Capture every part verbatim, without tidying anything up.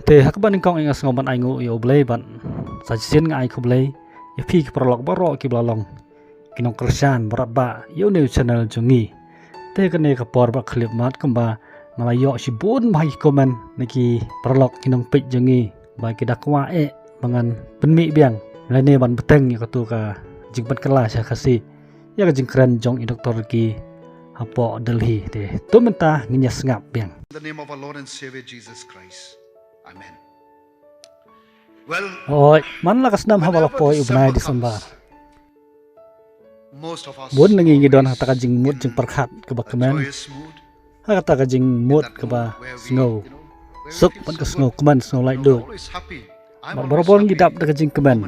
Te ha kaba nyngkong nga sngew ban ai nguh ïa U Blei bad sa shisien nga ai khublei ïa phi ki paralok baroh kiba la long ki nongkyrshan baroh ba ïa une u channel jong ngi. Te kane ka por ba khyllipmat kumba nga la ïoh shibun bha ki comment na ki paralok ki nongpeit jong ngi ba ki da kwah eh ba ngan pynmih biang lane ban bteng ïa katu ka jingpynkylla sha Khasi ïa ka jingkren jong i Doktor Ricky hapoh Delhi. Te to mynta ngin ïa sngap biang. In the name of our Lord and Savior Jesus Christ. Amen. Well, oi, man la ka snem haba la poi u bnai December, bun na ngi ngi don ha kata ka jingmut jingpyrkhat kaba kmen, ha kata ka jingmut kaba sngew suk bad ka sngew kmen, sngew laitluid. Bad barabor ngi dap da ka jingkmen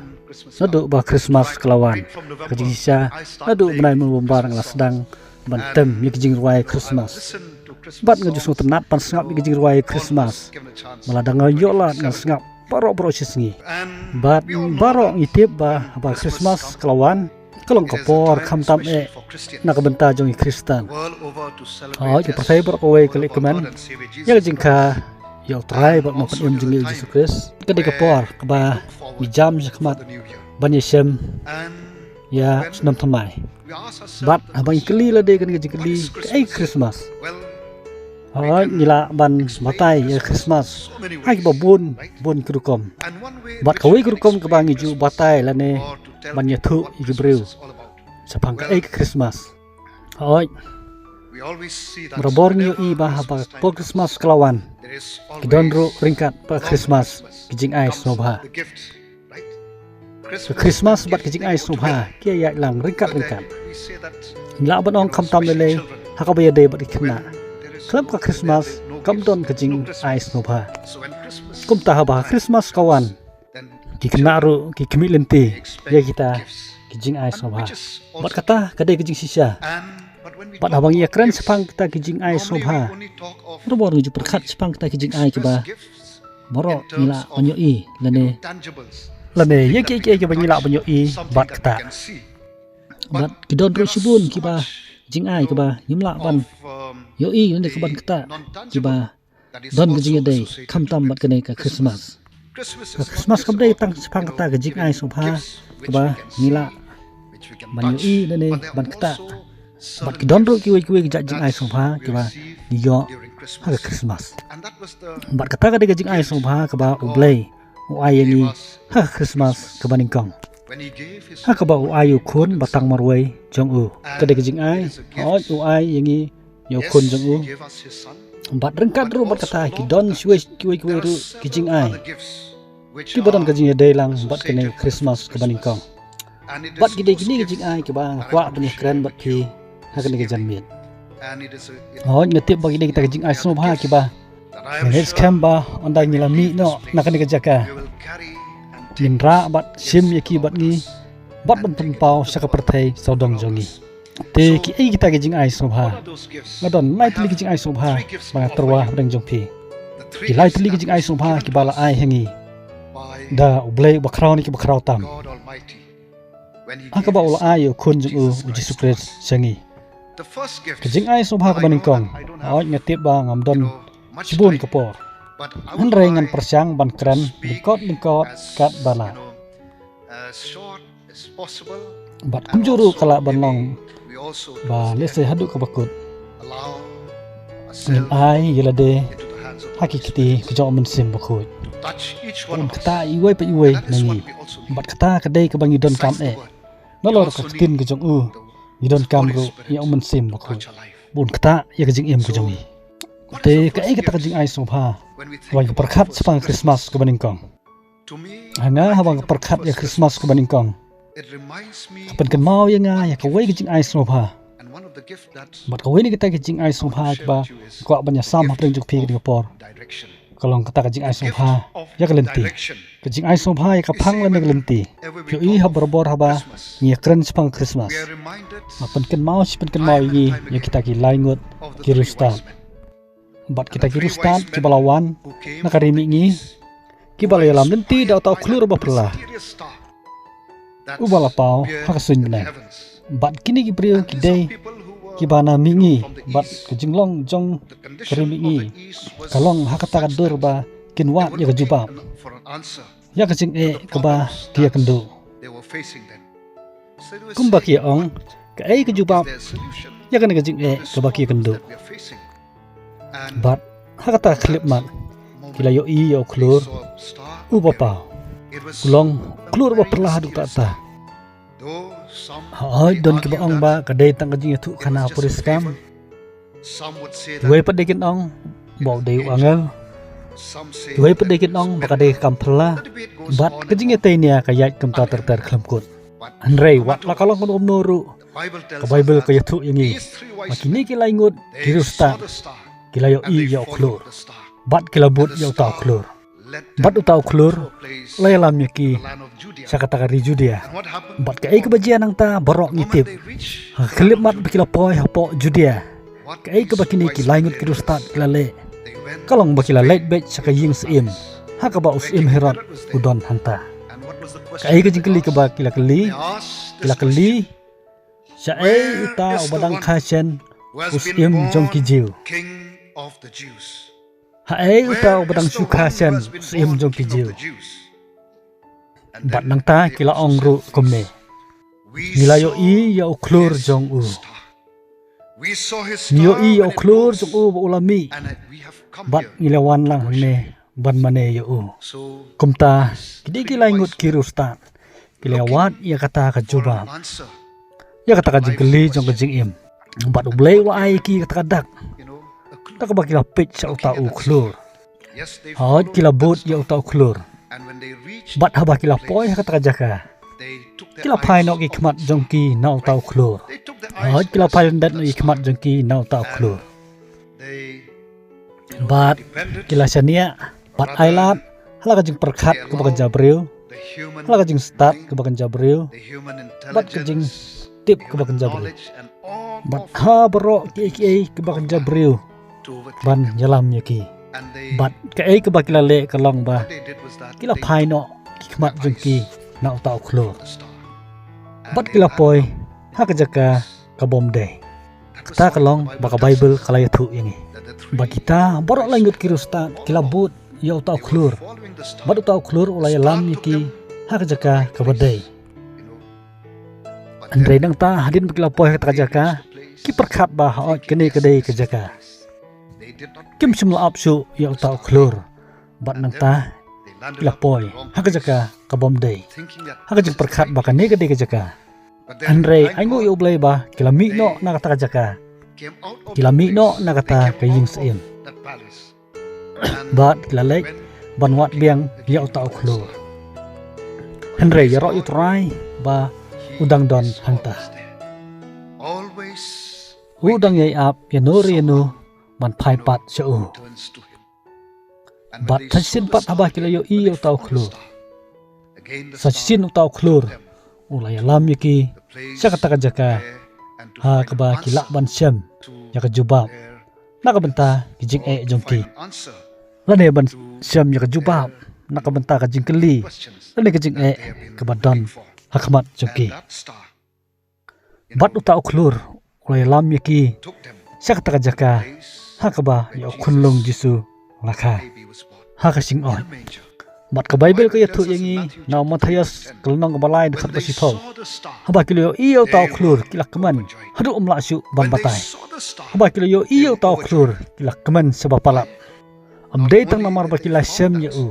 naduh ba Christmas ka la wan. Ka jingshisha naduh u bnai November nga la sdang ban tem ïa ki jingrwai Christmas. Bad nga ju sngewtynnat ban sngap ïa ki jingrwai Christmas. Ba lada nga ïoh lad ngan sngap baroh baroh shi sngi. Bad baroh ngi tip ba, ba Christmas ka la wan, ka long ka por khamtam eh na ka bynta jong i Khristan. Hooid, ka pyrthei baroh kawei ka leh kmen ïa ka jingkha ïa U Trai bad U Nongpynim jong ngi U Jisu Khrist. Ka dei ka por kaba ngi jam shakhmat ban ïashem ïa u snem thymmai. Bad haba ngi kylli lade kane ka jingkylli, kaei ka Christmas? Hooid, ngi lah ban batai ïa ka Christmas ha kiba bun bun ki rukom. Bad kawei ka rukom kaba ngi ju batai lane ban ïathuh ïa ki briew shaphang kaei ka Christmas. Hooid, barabor ngi ïohi ba haba ka por Christmas ka la wan, ki don ruh ryngkat bad ka Christmas ki jingai sngewbha. Ka Christmas bad ka jingai sngewbha ki ïaid lang ryngkat ryngkat. Ngi lah ban ong khamtam lei lei ha kaba ïadei bad ki khynnah, khlem ka Christmas kam don ka jingai sngewbha. Kumta haba ka Christmas ka wan, ki khynnah ruh ki khmih lynti ïa kita ki jingai sngewbha. Bad kata ka dei ka jingshisha. Bad haba ngi ïakren shaphang kita ki jingai sngewbha, barabor ngi ju pyrkhat shaphang kita ki jingai kiba baroh ngi lah ban ïohi lane, lane ïa kiei kiei kiba ngi lah ban ïohi bad ktah. Bad ki don ruh shibun kiba jingai kiba ngim lah ban ïohi lane kiban ktah, kiba don ka jingïadei khamtam bad kane ka Christmas. Ka Christmas kam dei tang shaphang kata ka jingai sngewbha kaba ngi lah ban ïohi lane ban ktah. Bad ki don ruh kiwei kiwei ki jait jingai sngewbha kiba ngi ïoh ha ka Christmas. Bad kata ka dei ka jingai sngewbha kaba U Blei u ai ïa ngi ha ka Christmas kaba nyngkong, ha kaba u ai u khun ba tang marwei jong u. Ka dei ka jingai, hooid, u ai ïa ngi ïa u khun jong u. Bad ryngkat ruh bad kata ki don shwei kiwei kiwei ruh ki jingai kiba don ka jingïadei lang bad kane ka Christmas kaba nyngkong. Bad ki dei kine ki jingai kiba nga kwah ban ïakren bad phi ha kane ka janmiet. Hooid, nga tip ba ki dei kita ki jingai sngewbha kiba ngi ngeit skhem ba ynda ngi la mih noh na kane ka jaka, ngin rah bad shim ïa ki bad ngi bad ban pynpaw sha ka pyrthei sawdong jong ngi. Te kiei kita ki jingai sngewbha? Nga don lai tylli ki jingai sngewbha ba nga tyrwa hapdeng jong phi. Ki lai tylli ki jingai sngewbha kiba la ai ha ngi da U Blei uba khraw na kiba khraw tam, ha kaba u la ai ïa u khun jong u, u Jisu Khrist, sha ngi. Ka jingai sngewbha kaba nyngkong, hooid, nga tip ba ngam don shibun ka por, hynrei ngan pyrshang ban kren lyngkot lyngkot katba lah. Bad kumjuh ruh ka lah ban long ba lehse haduh kaba kut ngin ai ïa lade ha ki kti ka jong U Mynsiem Bakhuid, ba un ktah iwei pa iwei na ngi. Bad kata ka dei kaba ngi donkam eh. Nalor ka ktien ka jong u, ngi donkam ruh ïa U Mynsiem Bakhuid ba un ktah ïa ka jingim ka jong ngi. Te kaei kata ka jingai sngewbha haba ngi pyrkhat shaphang ka Christmas kaba nyngkong? Ha nga, haba nga pyrkhat ïa ka Christmas kaba nyngkong, ka pynkynmaw ïa nga ïa kawei ka jingai sngewbha. Bad kawei na kita ki jingai sngewbha kiba nga kwah ban ïasam hapdeng jong phi kane ka por, ka long kata ka jingai sngewbha ïa ka lynti. Ka jingai sngewbha ïa ka phang lane ka lynti. Phi ïohi ha barabor haba ngi ïakren shaphang ka Christmas, nga pynkynmaw shi pynkynmaw ïa ngi ïa kita ki lai ngut ki riewstad. Bad kita ki riewstad kiba la wan na ka ri mihngi, kiba la ïalam lynti da uta u khlur ba phylla uba la paw ha ka suiñ bneng. Bad kine ki briew ki dei kiba na mihngi, bad ka jinglong jong ka ri mihngi ka long ha kata ka dur ba kin wad ïa ka jubab ïa ka jingeh kaba ki ïakynduh. Kumba ki ong, kaei ka jubab ïa kane ka jingeh kaba ki ïakynduh? Bad ha kata ka khyllipmat ki la ïohi ïa u khlur uba paw. U long u khlur uba pyrshah haduh katta. Hooid, don kiba ong ba ka dei tang ka jingïathuhkhana puriskam. Kiwei pat de kin ong ba u dei u angel. Kiwei pat de kin ong ba ka dei ka kam phylla. Bad ka jingïathuh nia ka ïaid kumta ter ter khlem kut. Hynrei wat la ka long kumno ruh, ka Baibl ka ïathuh ïa ngi ba kine ki lai ngut ki riewstad ki la ïohi ïa u khlur bad ki la bud ïa uta u khlur. Bad uta u khlur u la ïalam ïa ki sha kata ka ri Judia. Bad kaei kaba jia nangta baroh ngi tip. Ha ka khyllipmat ba ki la poi hapoh Judia, kaei kaba kine ki lai ngut ki riewstad ki la leh ka long ba ki la leit beit sha ka ïing syiem ha kaba u syiem Herod u don hangta. Kaei ka jingkylli kaba ki la kylli? Ki la kylli, shaei uta uba dang kha shen u syiem jong ki Jiw? Haei uta uba dang shu kha shen u syiem jong ki Jiw? Bad nangta ki la ong ruh kumne, ngi la ïohi ïa u khlur jong u. Ngi ïohi ïa u khlur jong u ba u la mih. Bad ngi la wan lang hangne ban mane ïa u. Kumta kine ki lai ngut ki riewstad ki la wad ïa kata ka jubab ïa kata ka jingkylli jong ka jingim. Bad U Blei u la ai ïa ki kata ka dak da kaba ki la peit sha uta u khlur. Hooid, ki la bud ïa uta u khlur. Bad haba ki la poi ha kata ka jaka, ki la phai noh ki khmat jong ki na uta u khlur. Hooid, ki la phai lyndet noh ki khmat jong ki na uta u khlur. Bad ki la shaniah bad ailad ha la ka jingpyrkhat kaba kynja briew, ha la ka jingstad kaba kynja briew, bad ka jingtip kaba kynja briew. Bad ha baroh kiei kiei kaba kynja briew ban ïalam ïa ki. Bad kaei kaba ki la leh ka long ba ki la phai noh ki khmat jong ki na uta u khlur. Bad ki la poi ha ka jaka ka bym dei. Kata ka long ba ka Baibl ka la ïathuh ïa ngi ba kita baroh lai ngut ki riewstad ki la bud ïa uta u khlur. Bad uta u khlur u la ïalam ïa ki ha ka jaka kaba dei. Hynrei nangta hadien ba ki la poi ha kata ka jaka, ki pyrkhat ba hooid kane ka dei ka jaka. Kim shym la ap shuh ïa uta u khlur. Bad nangta ki la poi ha ka jaka ka bym dei, ha ka jingpyrkhat ba kane ka dei ka jaka. Hynrei ai nguh ïa U Blei ba ki la mih noh na kata ka jaka. Ki la mih noh na kata ka ïing syiem. Bad ki la leit ban wad biang ïa uta u khlur. Hynrei ïaroh ïa U Trai ba u dang don hangta. U dang ïai ap ïa no re ïa no ban phai pat sha u. Bad sa shisien pat haba ki la ïohi ïa uta u khlur, sa shisien uta u khlur u la ïalam ïa ki sha kata ka jaka ha kaba ki lah ban shem ïa ka jubab na ka bynta ki jingeh jong ki, lane ban shem ïa ka jubab na ka bynta ka jingkylli lane ka jingeh kaba don ha khmat jong ki. Bad uta u khlur u la ïalam ïa ki sha kata ka jaka ha kaba ïa u khunlung Jisu u la kha ha ka shyngod. Bad ka Baibl ka ïathuh ïa ngi na u Mathaios ka lynnong kaba lai dkhot ba shiphew, haba ki la ïohi ïa uta u khlur ki la kmen haduh ym lah shuh ban batai. Haba ki la ïohi ïa uta u khlur ki la kmen sha ba palat. Ym dei tang namar ba ki la shem ïa u.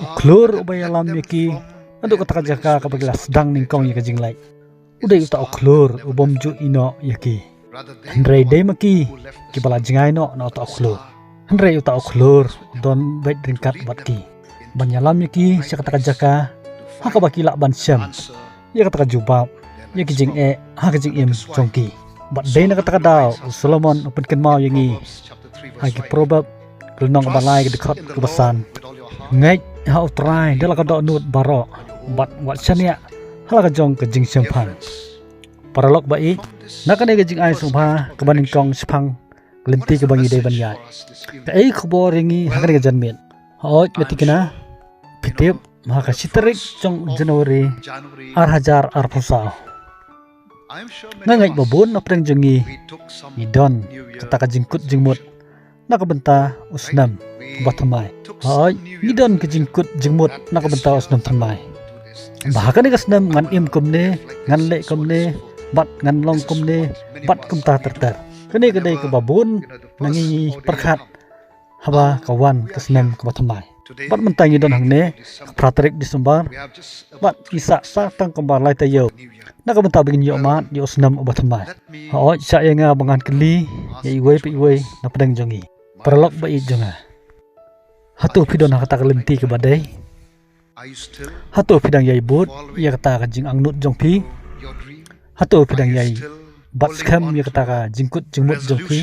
U khlur uba ïalam ïa ki naduh kata ka jaka kaba ki la sdang nyngkong ïa ka jingleit u dei uta u khlur u bym ju ïehnoh ïa ki. Hynrei dei ma ki kiba la jngai noh na uta u khlur. Hynrei uta u khlur u don beit ryngkat bad ki ban ïalam ïa ki sha kata ka jaka ha kaba ki lah ban shem ïa kata ka jubab ïa ki jingeh ha ka jingim jong ki. Bad dei na kata ka daw u Solomon u pynkynmaw ïa ngi ha ki Proverb ka lynnong kaba lai ka dkhot kaba san: Ngeit ha U Trai da la ka dohnud baroh bad wat shaniah ha la ka jong ka jingshemphang. Paralok ba ïeit, na kane ka jingai sngewbha kaba nyngkong shaphang ka lynti kaba ngi dei ban ïaid, kaei ka khubor ïa ngi ha kane ka janmiet? Hooid, nga thikna phi tip, ha ka shi tarik jong January ar hajar arphew saw, nga ngeit ba bun na pdeng jong ngi ngi don kata ka jingkut jingmut na ka bynta u snem ba thymmai. Hooid, ngi don ka jingkut jingmut na ka bynta u snem thymmai. Ba ha kane ka snem ngan im kumne, ngan leh kumne, bad ngan long kumne, bad kumta ter ter. Kane ka dei kaba bun na ngi ngi pyrkhat haba ka wan ka snem kaba thymmai. Bad mynta ngi don hangne, ka phra tarik Disembar, bad ngi sah sa tang kumba lai taïew na ka bynta ba ngin ïoh mad ïa u snem uba thymmai. Hooid, shah ïa nga ba ngan kylli ïa iwei pa iwei na pdeng jong ngi. Paralok ba ïeit jong nga, hato phi don ha kata ka lynti kaba dei? Hato phi dang ïai bud ïa kata ka jingangnud jong phi? Hato phi dang ïai bat skhem ïa kata ka jingkut jingmut jong phi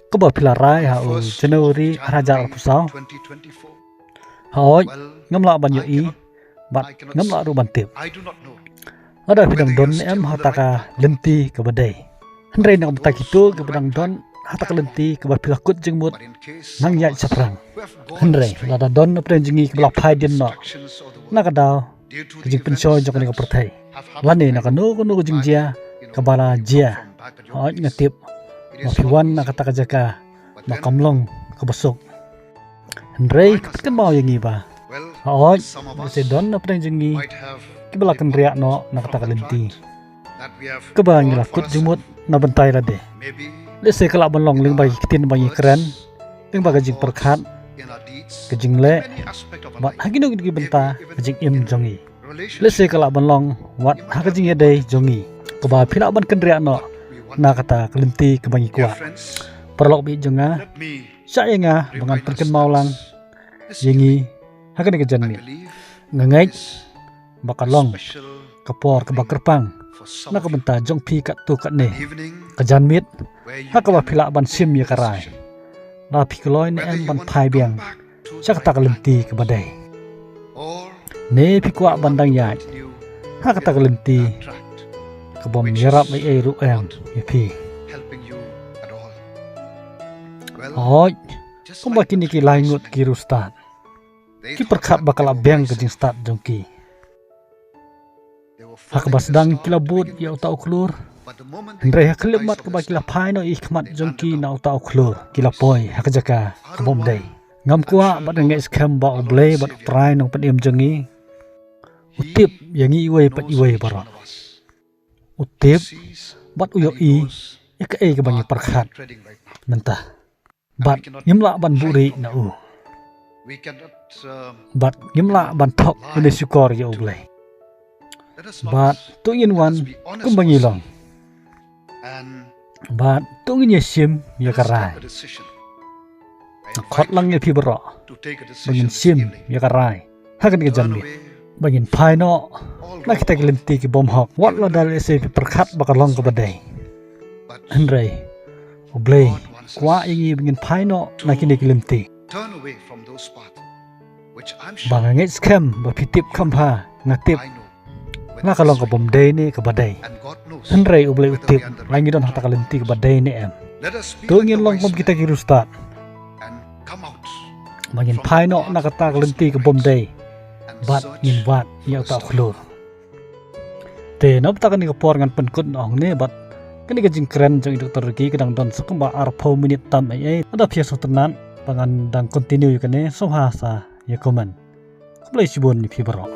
kaba phi la rai ha u January ar hajar arphew saw? Hooid, ngam lah ban ïohi bad ngam lah ruh ban tip lada phi dang don ne em ha kata ka lynti kaba dei. Hynrei na ka bynta kito kiba dang don ha kata ka lynti kaba phi la kut jingmut, nang ïaid shaphrang. Hynrei lada don na pdeng jong ngi kiba la phai dien noh na ka daw ka jingpynshoi jong kane ka pyrthei, lane na kano kano ka jingjia kaba la jia, hooid, nga tip ba phi wan na kata ka jaka ba kam long kaba suk. Hynrei ka pynkynmaw ïa ngi ba, hooid, lehse don na pdeng jong ngi kiba la kynriah noh na kata ka lynti kaba ngi la kut jingmut na bynta ïa lade. Lehse ka lah ban long lyngba ki ktien ba ngi kren, lyngba ka jingpyrkhat, ka jingleh, bad ha kino kino ki bynta ka jingim jong ngi. Lehse ka lah ban long wat ha ka jingïadei jong ngi kaba phi lah ban kynriah noh na kata ka lynti kaba ngi kwah. Paralok ba ïeit jong nga, shah ïa nga ba ngan pynkynmaw lang ïa ngi ha kane ka janmiet. Nga ngeit ba ka long ka por kaba kyrpang na ka bynta jong phi katto katne, ka janmiet ha kaba phi lah ban shim ïa ka rai. La phi kloi ne em ban phai biang sha kata ka lynti kaba dei, ne phi kwah ban dang ïaid ha kata ka lynti kabym ïarap ei ei ruh em ïa phi? Hooid, kumba kine ki lai ngut ki riewstad, ki pyrkhat ba ka la biang ka jingstad jong ki. Ha kaba sdang ki la bud ïa uta u khlur, hynrei ha ka khyllipmat kaba ki la phai noh ïa ki khmat jong ki na uta u khlur, ki la poi ha ka jaka ka bym dei. Ngam kwah bad nga ngeit skhem ba U Blei bad U Trai Nongpynim jong ngi u tip ïa ngi iwei pa iwei baroh. U tip bad u ïohi ïa kaei kaba ngi pyrkhat mynta. Bad ngim lah ban buhrieh na u. Bad ngim lah ban thok lane shukor ïa U Blei. Bad to ngin wan kumba ngi long. Bad to ngin ïashim ïa ka rai. Nga khot lang ïa phi baroh ba ngin shim ïa ka rai ha kane ka janmiet ba ngin phai noh na kita ki lynti ki bymhok, wat lada lehse phi pyrkhat ba ka long kaba dei. Hynrei U Blei u kwah ïa ngi ba ngin phai noh na kine ki lynti. Ba nga ngeit skhem ba phi tip kham bha, nga tip la ka long ka bym dei ne kaba dei. Hynrei U Blei u tip la ngi don ha kata ka lynti kaba dei ne em. To ngin long kum kita ki riewstad ba ngin phai noh na kata ka lynti ka bym dei bad ngin wad ïa uta u khlur. Te na kata kane ka por ngan pynkut noh hangne bad kane ka jingkren jong i Doktor Ricky ka dang don sa kumba arphew minit tam ei ei. Lada phi sngewtynnat ba ngan dang continue ïa kane, sngewbha sa ïa comment. Khublei shibun ïa phi baroh.